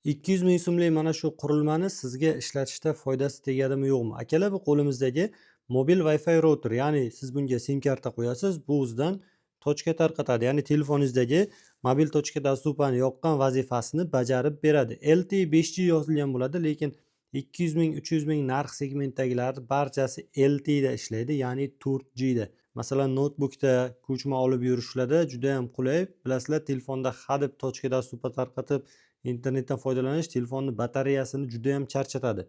200 ming so'mlik mana shu qurilmani sizga ishlatishda foydasi tegadimi, yo'qmi? Akalar, bu qo'limizdagi mobil Wi-Fi router, ya'ni siz bunga sim karta qo'yasiz, bu o'zidan точка tarqatadi. Ya'ni telefoningizdagi mobil точка доступа ni yoqqan vazifasini bajarib beradi. LTE 5G yozilgan bo'ladi, lekin 200 ming, 300 ming narx segmentdagilar barchasi LTEda ishlaydi, ya'ni 4Gda. Masalan, noutbukda ko'chma olib yurishlarda juda ham qulay. Bilasizlar, telefonda hadeb точка доступа tarqatib internetdan foydalanish telefonni batareyasini juda ham charchatadi.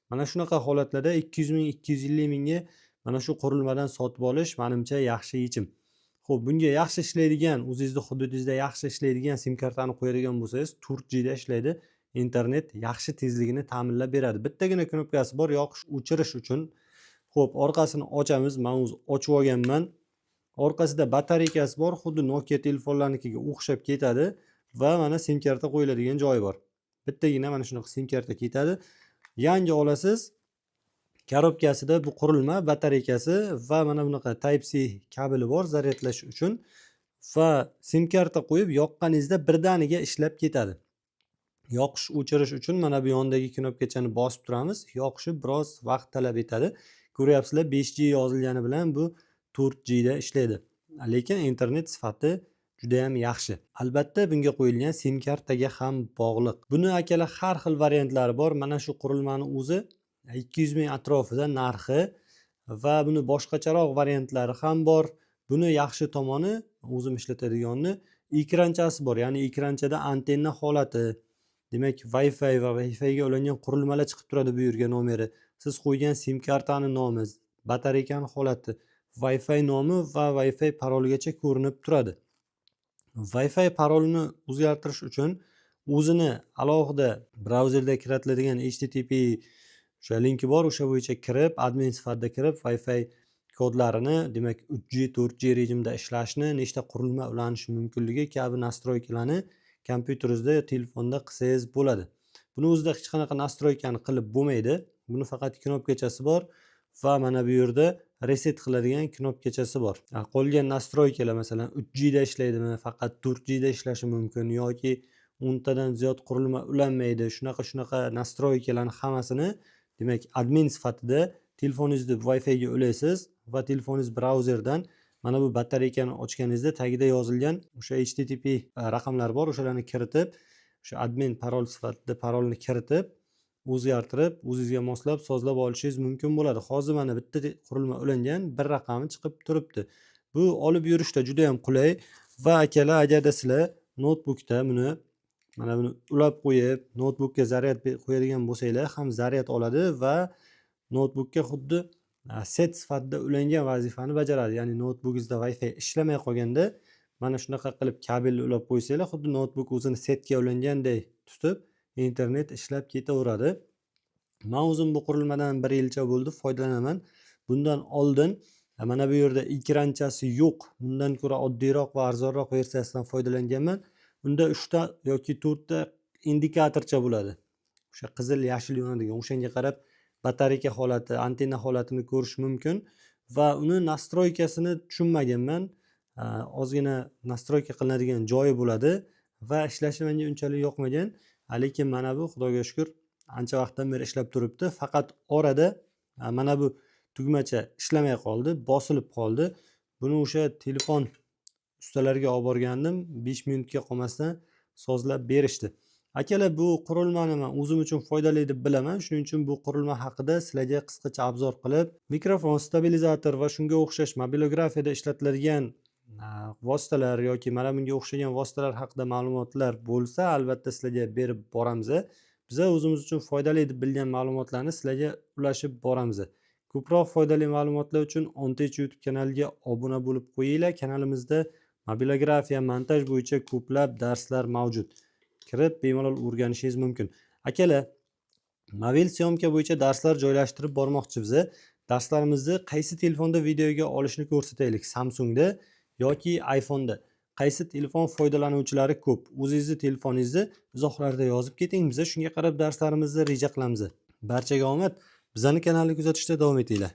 Mana shunaqa holatlarda 200 ming, 250 mingga mana shu qurilmadan sotib olish, manimcha, yaxshi yechim. Ho'p, bunga yaxshi ishlaydigan, o'zingizni hududingizda yaxshi ishlaydigan sim kartani qo'yadigan bo'lsangiz, 4Gda ishlaydi, internet yaxshi tezligini ta'minlab beradi. Bittagina knopkasi bor yoqish o'chirish uchun. Ho'p, orqasini ochamiz, man o'zi ochib olganman. Orqasida batareykasi bor, xuddi Nokia telefonlarnikiga o'xshab ketadi va mana sim karta qo'yiladigan joyi bor. Bittagina mana shunaqa sim karta ketadi. Yangi olasiz, коробка sida bu qurilma, batareykasi va mana bunaqa Type C kabeli bor zaryadlash uchun va sim karta qo'yib yoqqaningizda birdaniga ishlab ketadi. Yoqish o'chirish uchun mana bu yondagi knopkachani bosib turamiz, yoqishi biroz vaqt talab etadi. Ko'ryapsizlar, 5G yozilgani bilan bu 4Gda ishlaydi, lekin internet sifati judayam yaxshi. Albatta, bunga qo'yilgan sim kartaga ham bog'liq. Buni, akalar, har xil variantlari bor. Mana shu qurilmani o'zi 200 ming atrofida narxi va buni boshqacharoq variantlari ham bor. Buni yaxshi tomoni, o'zim ishlatadigani, ekranchasi bor, ya'ni ekranchada antenna holati, demak, Wi-Fi va Wi-Figa ulangan qurilmalar chiqib turadi. Bu yerga nomeri, siz qo'ygan sim kartani nomi, batareykani holati, Wi-Fi nomi va Wi-Fi paroligacha ko'rinib turadi. Wi-Fi parolini o'zgartirish uchun o'zini alohida brauzerda kiritiladigan HTTP o'sha linki bor. O'sha bo'yicha kirib, admin sifatida kirib, Wi-Fi kodlarini, demak, 3G, 4G rejimda ishlashni, nechta qurilma ulanishi mumkinligi kabi настройка larni kompyuteringizda yo telefonda qilsangiz bo'ladi. Buni o'zida hech qanaqa настройка ni qilib bo'lmaydi. Buni faqat knopkachasi bor va mana bu yerda reset qiladigan knopkachasi bor. Qolgan настройка lar, masalan, 3Gda ishlaydimi, faqat 4Gda ishlashi mumkin yoki 10 tadan ziyod qurilma ulanmaydi, shunaqa shunaqa настройка larni hammasini, demak, admin sifatida telefoningizni Wi-Figa ulaysiz va telefoningiz brauzerdan mana bu batareykani ochganingizda tagida yozilgan o'sha HTTP raqamlar bor, o'shalarni kiritib, o'sha admin parol sifatida parolni kiritib, o'zgartirib, o'zingizga moslab, sozlab olishingiz mumkin bo'ladi. Hozir mana bitta qurilma ulangan, bir raqami chiqib turibdi. Bu olib yurishda juda yam qulay va, akalar, agarda sizlar noutbukda buni, mana buni ulab qo'yib, noutbukka zaryad qo'yadigan bo'lsanglar ham, zaryad oladi va noutbukka xuddi сеть sifatida ulangan vazifani bajaradi. Ya'ni noutbukingizda Wi-Fi ishlamay qolganda mana shunaqa qilib kabelni ulab qo'ysanglar, xuddi noutbuk o'zini сеть ga ulanganday tutib, internet ishlab ketaveradi. Man o'zim bu qurilmadan bir yilcha bo'ldi foydalanaman. Bundan oldin mana bu yerda ekranchasi yo'q, bundan ko'ra oddiyroq va arzonroq versiyasidan foydalanganman. Unda uchta yoki to'rtta indikatorcha bo'ladi, o'sha qizil, yashil yonadigan. O'shanga qarab batareyka holati, antenna holatini ko'rish mumkin va uni настройка sini tushunmaganman. Ozgina настройка qilinadigan joyi bo'ladi va ishlashi menga unchalik yoqmagan. Lekin mana bu, xudoga shukur, ancha vaqtdan beri ishlab turibdi. Faqat orada mana bu tugmacha ishlamay qoldi, bosilib qoldi. Buni o'sha telefon ustalariga olib borgandim, 5 minutga qolmasdan sozlab berishdi. Akalar, bu qurilmani man o'zim uchun foydali deb bilaman. Shuning uchun bu qurilma haqida sizlarga qisqacha обзор qilib, mikrofon, stabilizator va shunga o'xshash mobilografiyada ishlatiladigan vositalar yoki mana bunga o'xshagan vositalar haqida ma'lumotlar bo'lsa, albatta sizlarga berib boramiz. Biza o'zimiz uchun foydali deb bilgan ma'lumotlarni sizlarga ulashib boramiz. Ko'proq foydali ma'lumotlar uchun Ontech YouTube kanaliga obuna bo'lib qo'yinglar. Kanalimizda mobilografiya, montaj bo'yicha ko'plab darslar mavjud, kirib bemalol o'rganishingiz mumkin. Akalar, mobil съёмка bo'yicha darslar joylashtirib bormoqchi biza. Darslarimizni qaysi telefonda videoga olishni ko'rsataylik, Samsungda yoki iPhoneda, qaysi telefon foydalanuvchilari ko'p? O'zingizni telefoningizni izohlarda yozib keting, biza shunga qarab darslarimizni reja qilamiz. Barchaga omad, bizani kanalni kuzatishda davom etinglar.